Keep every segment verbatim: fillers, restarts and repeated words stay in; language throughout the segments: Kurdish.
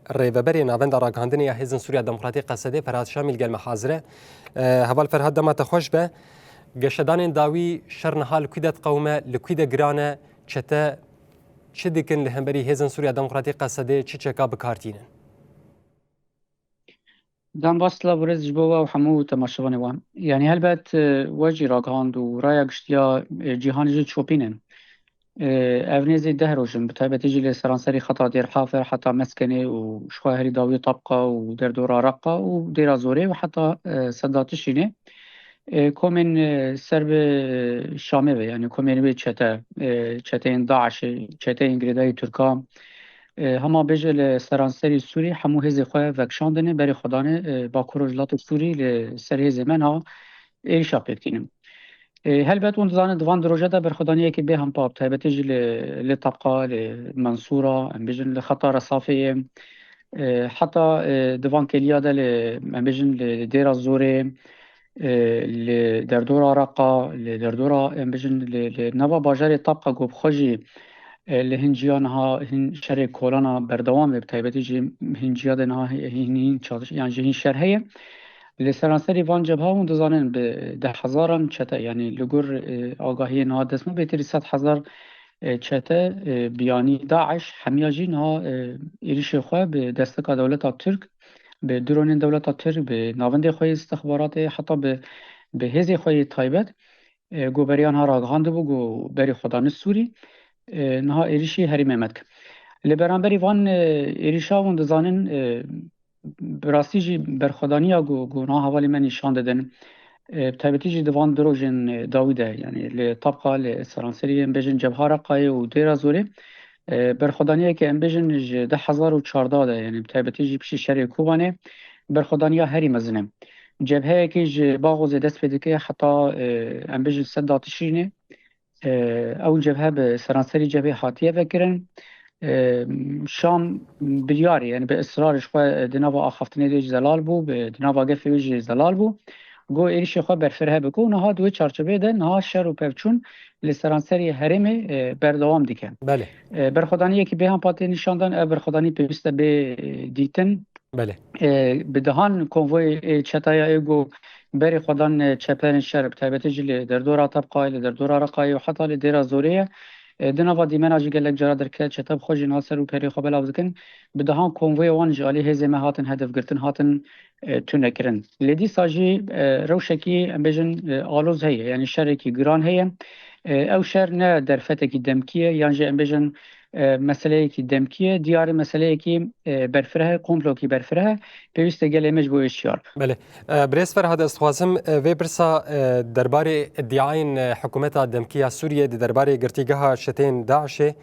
Rêveberê Navenda Ragihandinê ya Hêzên Sûriya Demokratîk, Qesedê, Ferhat Şamî li gel me hazir e. E, Heval Ferhat, dema te xweş be. Geşedanên dawî, şer niha li kû de diqewime, li kû de giran e, çete çi dikin li hemberî Hêzên Sûriya Demokratîk, Qesedê çi çeka bi kar tînin? Dem baş, silav û rêz ji bo we û hemû temaşevanê we. Yanî helbet, e, we jî ragihand û raya giştiya, e, cîhanê jî çopîn in. E, ev nêzî deh roj in, bi taybetî jî li seranserî xeta Dêr Hafer heta Meskenê û ji xwe herî dawî Tabqa û derdora Reqa û Dêra Zorê û heta, e, Seda Tişrînê. E, komên, e, ser bi Şamê ve, yanî komên wê çete, e, çeteyên DAIŞê, çeteyên girêdayî Tirka, e, hema bêje li seranserî Sûrî hemû hêzê xwe vekişandine, berê xwe dane, e, Bakur Rojhilatê Sûrî li ser hêzê me niha êrîşa pêk tînin. E, helbet hûn dizanin, di van di roje de berxwedaniyekî bê hempa, bi taybetî jî li, li Tabqa, li Mensûra, em bêjin li xeta Resafê ye, e, heta, e, di van kêliya de li, em bêjin li Dêra Zorê, e, li derdora Reqa, li derdora, em bêjin li, li nava bajarê Tabqa ku bi xwe jî, e, li hin ciya niha hin şerê kolana berdewam e, bi taybetî jî hin ciya de niha hin, hin çatış-, yan jî hin şer heye. Li seranserî van cebha hûn dizanin bi deh hezaran çete, yanî li gor, e, agahiyê niha dest me bêtirî sed hezar, e, çete, e, biyanî DAIŞ hemiya jî niha, e, êrişê xwe bi destika dewleta Tirk, bi dronên dewleta Tirk, bi navendê xwe yê istixbaratê, heta bi, bi hêzê xwe yê taybet, e, ku beriya niha ragihandibû ku berê xwe dane Sûrî, e, niha êrişî herêmê me dikin. Li beramberî van, e, êrişa hûn dizanin, e, bi rastî jî berxwedaniya ku, ku niha hevalê me nîşan didin, e, bi taybetî jî di van du rojên, e, dawî de, yanî li Tabqa, li seranserî em bêjin Cebha Reqayê û Dêra Zorê, e, berxwedaniyeke em bêjin ji du hezar û çardeh de, yanî bi taybetî jî piştî şerê Kobanê berxwedaniya herî mezin e. Cebheyekî ji Baxozê dest pê dike heta, e, em bêjin Seda Tişrînê. E, ew cebhe bi seranserî cebhê hatiye vekirin. E, Şam biryarê, yani bi israr ji xwe di nava axaftinê de jî zelal bû, bi, di nava gefê wê jî zelal bû. Got êrişê xwe berfireh bike û niha di wê çarçoveyê de niha şer û pevçûn li seranserî herêmê, e, berdewam dike. Belê. E, berxwedaniyekî bê hempa tê nîşandan, ev berxwedanî pêwîst e bê, e, dîtin. Belê. E, bi dehan konvoyê, e, çetaya ê ku berê xwe dan, e, çeperên şer, bi taybetî jî li derdora Tebqayê, li derdora Reqayê û heta li Dêra Zorê ye. E, di nava dîmena jî gelek cara derket, çete bi xwe jî niha ser û perê xwe belav dikin. Bi dehan konvoyê wan ji alî hêzê me hatin hedefgirtin, hatin, e, tunekirin. Lê dîsa jî, e, rewşekî, em bêjin, e, aloz heye, yanî şerekî giran heye. E, ew şer ne derfetekî demkî ye, yan jî em bêjin, e, meseleyekî demkî ye, diyar e meseleyekî, e, berfireh e, komplokî berfireh e, pêwîst e gelê me ji bo êşiyar. Belê. E, Birêz Ferhad, ez dixwazim, e, vê pirsa, e, derbarê îdiayên, e, hikûmeta demkî ya Sûriyê di derbarê girtîgeha çeteyên DAIŞê,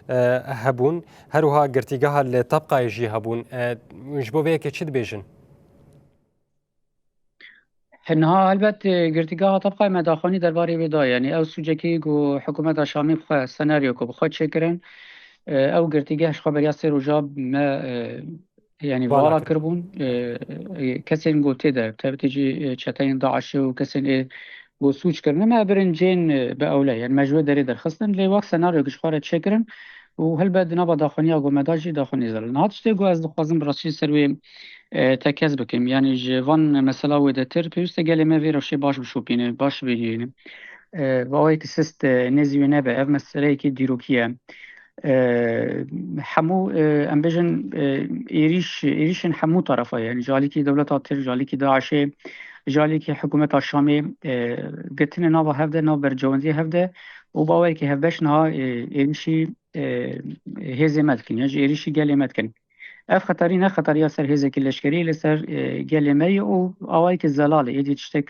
e, hebûn, her wiha girtîgeha li Tabqayê jî hebûn. E, ji bo vê yekê çi dibêjin? Niha helbet, e, girtîgeha Tebqayê me daxuyanî derbarê wê da. Yanî ew sûcekî ku hikûmeta Şamê bi xwe senaryo ku bi xwe çêkirin, e, ew girtîgeh ji xwe beriya sê roja me, e, yanî vala kiribûn, e, e, kesên ku tê de, taybetî jî, e, çeteyên DAIŞê û kesên ê ku sûc kirine, me birincên, e, bi ewle, yanî me ji wê derê derxistin. Lê wek senaryo ku ji xwe re çêkirin û helbet di nava daxuyaniya ku me da jî daxuyanî zelal. Niha tiştê ku ez dixwazim bi rastî ser wê, e, tekez bikim. Yanî ji van mesela wêdetir, pêwîst e gelê me vê rewşê baş bişopîne, baş bibîne. E, bi awayekî sist, e, nêzî wê nebe. Ev meseleyekî dîrokî ye. E, hemû, e, em bêjin, e, êrîş, êrîşên hemû terefa ye. Yanî ji alîkî dewleta Tirk, ji alîkî DAIŞê, ji alîkî hikûmeta Şamê, e, girtine nava hev de, nav bercewendiyê hev de û bi awayekî hevbeş niha, e, êrîşî, e, hêzê me dikin, ya jî êrîşî gelê me dikin. Ev xeterî ne xeteriya ser hêzekî leşkerî, li ser, e, gelê me ye û awayekî zelal e. Êdî tiştek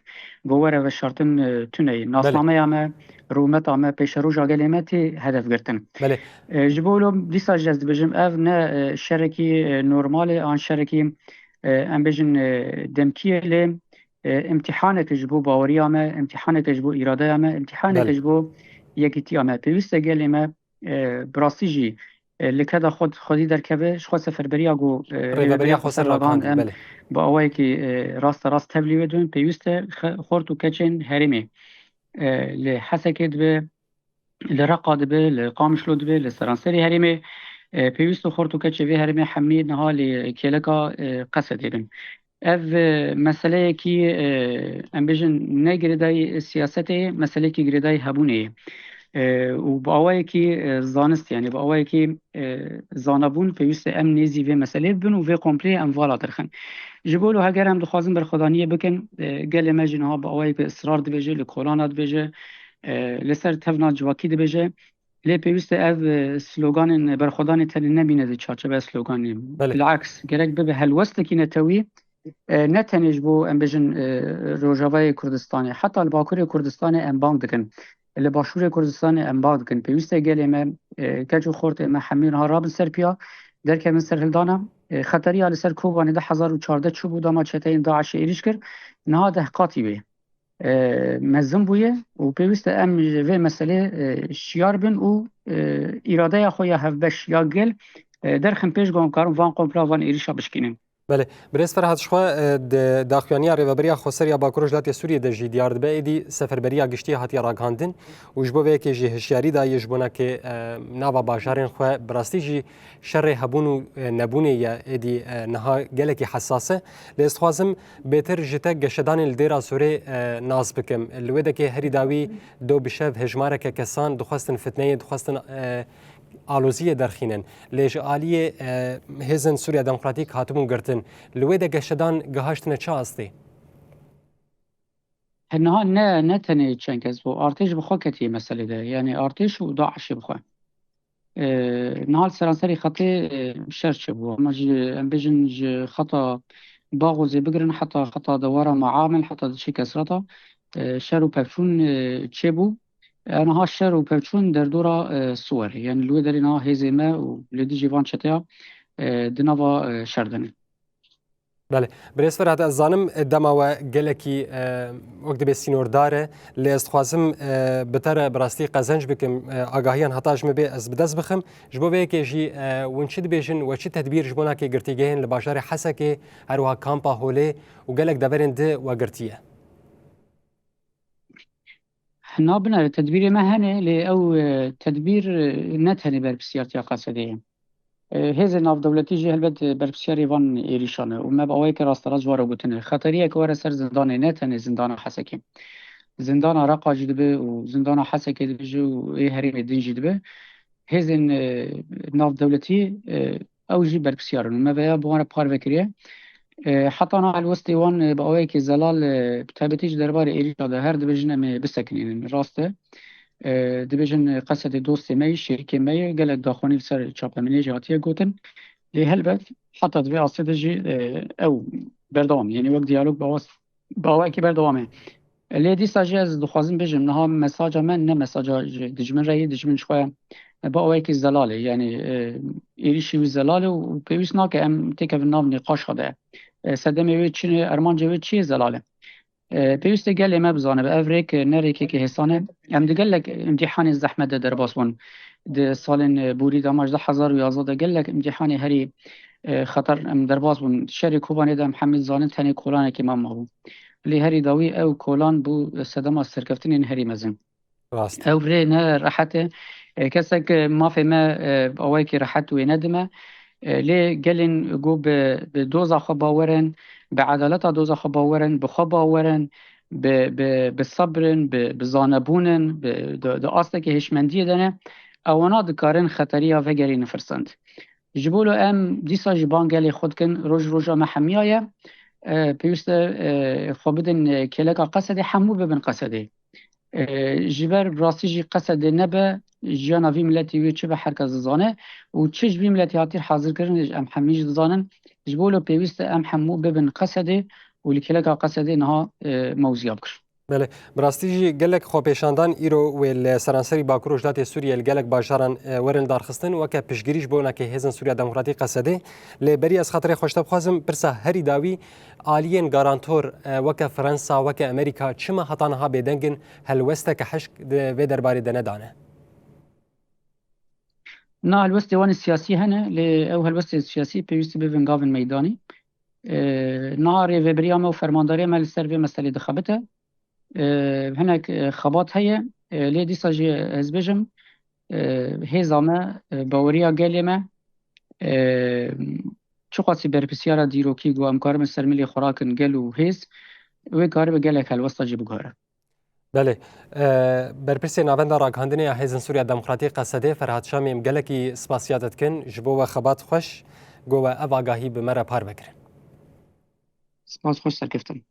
ku were veşartin, e, tune ye. Belê. Nasnameya me, rûmeta me, pêşeroja gelê me tê hedef girtin. Belê. E, ji bo wilo dîsa jî ez dibêjim, ev ne, e, şerekî, e, normal e, an şerekî, e, em bêjin, e, demkî ye, lê, e, îmtîhaneke ji bo baweriya me, îmtîhaneke ji bo îradeya me, îmtîhaneke Belê. ji bo yekîtiya me. Pêwîst e gelê me, e, bi rastî jî, e, li keda xwe, xwedî derkeve, ji xwe seferberiya ku, e, Rêveberiya Rêveberiya Xweser Xweser Ragihand, Ragihand, em belê. bi awayekî, e, rasterast tevlî wê dibin, pêwîst e xe-, xort û keçên herêmê, e, li Hesekê dibe, li Reqa dibe, li Qamişlo dibe, li seranserî herêmê, E, pêwîst û xort û keçê vê herêmê hemî niha li kêleka, e, Qesedê bin. Ev, e, meseleyekî, e, em bêjin ne girêdayî siyasetê ye, meseleyekî girêdayî hebûnê ye. E, û bi awayekî, e, zanist, yani bi awayekî, e, zanabûn pêwîst e em nêzî vê meselê bibin û vê kompleyê em vala derxin. Ji bo lo heger em dixwazin berxwedaniyê bikin, e, gelê me jî niha bi awayekî israr dibêje, li kolana dibêje, e, li ser tevna civakî dibêje. Lê pêwîst e ev, e, sloganên berxwedanê tenê nemîne di çarçeveya sloganê. Belê. Bilaks, gerek bibe helwestekî netewî, e, ne tenê ji bo, em bêjin, e, Rojavayê Kurdistanê, heta li Bakurê Kurdistanê em bang dikin. Li Başûrê Kurdistanê em bang dikin. Pêwîst e gelê me, e, keç û xortê me hemî niha rabin ser piya, derkevin ser hildana. E, xeteriya li ser Kobanê du hezar û çardeh çûbû, dema çeteyên DAIŞê êrîş kir. Niha deh qatî wê, e, mezin bûye û pêwîst e em ji vê meselê, e, şiyar bin û, e, îradeya xwe ya hevbeş ya gel, e, derxin pêş, ku em karin van kompla, van êrîşa bişkînin. Belê. Birêz Ferhat, ji xwe, e, di daxuyaniya Rêveberiya Xweser ya Bakur Rojhilatê Sûriyê de jî diyar dibe, êdî seferberiya giştî hatiye ragihandin û ji bo vê yekê jî hişyarî daye ji bona ke, e, nava bajarên xwe bi rastî jî şerê hebûn û, e, nebûnê ye, êdî, e, niha gelekî hesas e. Lê ez dixwazim bêtir ji te geşedanên li Dêra Zorê, e, nas bikim. Li wê dekê herî dawî do bi şev hejmareke kesan dixwestin fitneyê, dixwestin, e, aloziyê derxînin. Lê ji aliyê, e, hêzên Sûriya Demokratîk hatibûn girtin. Li wê de geşedan gihaştine çi astê? Niha ne, ne tenê çend kes bû. Artêş bi xwe ketiye meselê de. Yani artêş û DAIŞê bi xwe. E, niha li seranserî xetê, e, şer çêbû. Ama ji, em bêjin ji xeta Baxozê bigirin heta xeta dewara Maamil, heta diçe Kesreta, e, şer û pevçûn, e, çêbû. E, niha şer û pevçûn derdora, e, Siwer. Yani li wê derê niha hêzê me û li dijî van çeteya, e, di nava, e, şer de ne. Belê. Birêz Ferhat, ez zanim, e, dema we gelekî, e, wek dibê sînordar e, lê ez dixwazim, e, bi te re bi rastî qezenc bikim, e, agahiyan heta ji min bê ez bi dest bixim. Ji bo vê yekê jî, e, hûn çi dibêjin, we çi tedbîr ji bona ke girtîgehên li bajarê Hesekê, her wiha kampa Holê û gelek deverên di we girtiye? Na binêre tedbîrê me hene, lê ew, e, tedbîr, e, ne tenê berpirsiyartiya Qesedê ye. E, hêzên navdewletî jî helbet, e, berpirsiyarê van êrîşan e û me bi awayeke rasterast ji wan re gotine. Xeteriyeke were ser zindanê, ne tenê zindana Hesekê. Zindana Reqa jî dibe û zindana Hesekê dibe jî û ê herêmê din jî dibe. Hêzên, e, navdewletî, e, ew jî berpirsiyar in û me vêya bi wan re parve kiriye. E, heta niha helwestê wan, e, bi awayekî zelal, e, bi taybetî ji derbarê êrîşa de her dibêjin em ê bisekinînin. Rast e. E, dibêjin, e, Qesedê dostê me yî, şerîkê me yî, gelek daxuyanî li ser çapemeniyê jî hatiye gotin. Lê helbet heta di vê astê de jî, e, ew berdewam, yani wek diyalog bi awas-, bi awayekî berdewam e. Lê dîsa jî ez dixwazim bêjim, niha mesaja me ne mesaja ji dijmin re ye, dijmin ji xwe bi awayekî zelal e. Yani, e, êrîşî wî zelal e û pêwîst nake em têkevin nav nîqaşa de. E, sedemê wê çi ne, armancê wê çi ye, zelal e. E, pêwîst e gelê me bizanibe, ev rêk ne rêkeke hêsan e. Em di gelek îmtîhanê zehmet de derbas bûn. Di salên, e, borî de, ama ji du hezar û yazdeh de gelek îmtîhanê herî, e, xeter em derbas bûn. Şerê Kobanê de em hemî dizanin tenê kolanekî me mabû. Lê herî dawî ew kolan bû sedema serkeftinên herî mezin. Rast. Ew rê ne rehet e. E, kesek, e, mafê me, e, bi awayekî rehet wê nedime. E, lê gelên ku bi, bi doza xwe bawer in, bi edaleta doza xwe bawer in, bi xwe bawer in, bi, bi, bi sebr in, bi, bi zanebûn in, bi, di, di astekî hişmendiyê de ne, ewana dikarin xeteriya vegerînin firsend. Ji bo lo em dîsa jî bang gelê xwe dikin, roj roja me hemiya ye. E, pêwîst e, e, xwe bidin, e, kêleka Qesedê, hemû bibin Qesedê. E, ji ber bi rastî jî Qesedê nebe, jiyana vî miletî wê çi be her kes dizane û çi ji vî miletî hatî hazirkirin jî em hemî jî dizanin. Ji bo lo pêwîst e em hemû bibin Qesedê û li kêleka Qesedê niha, e, mewziya bikin. Belê, bi rastî jî gelek xwepêşandan îro wê li seranserî Bakur û Rojhilatê Sûriyê li gelek bajaran, e, werin darxistin, weke piştgirî ji bo nake hêzên Sûriya Demokratîk Qesedê. Lê berî ez xatirê xwe ji te bixwazim, pirsa herî dawî, aliyên garantor, e, weke Fransa, weke Amerîka, çima heta niha bêdeng in, helwesteke hişk di vê derbarê de nedane? Na helwestê wan ê siyasî hene, lê ew helwestê siyasî pêwîstî bibin gavin meydanî. E, niha rêveberiya me û fermandariya me li ser vê meselê dixebite. E, hinek, e, xebat heye, e, lê dîsa jî ez bêjim, e, hêza me, e, baweriya gelê me, E, Çiqasî berpirsiyara dîrokî ku em karibin ser milê xwe rakin gel û hêz, wê karibe gelek helwesta jî biguhere. Belê. E, Berpirsê Navenda Ragihandinê ya Hêzên Sûriya Demokratîk, Qesedê, Ferhat Şamî, em gelekî spasiya te dikin ji bo we xebat xweş, ku we ev agahî bi me re parve kirin. Spas, xweş serkeftin.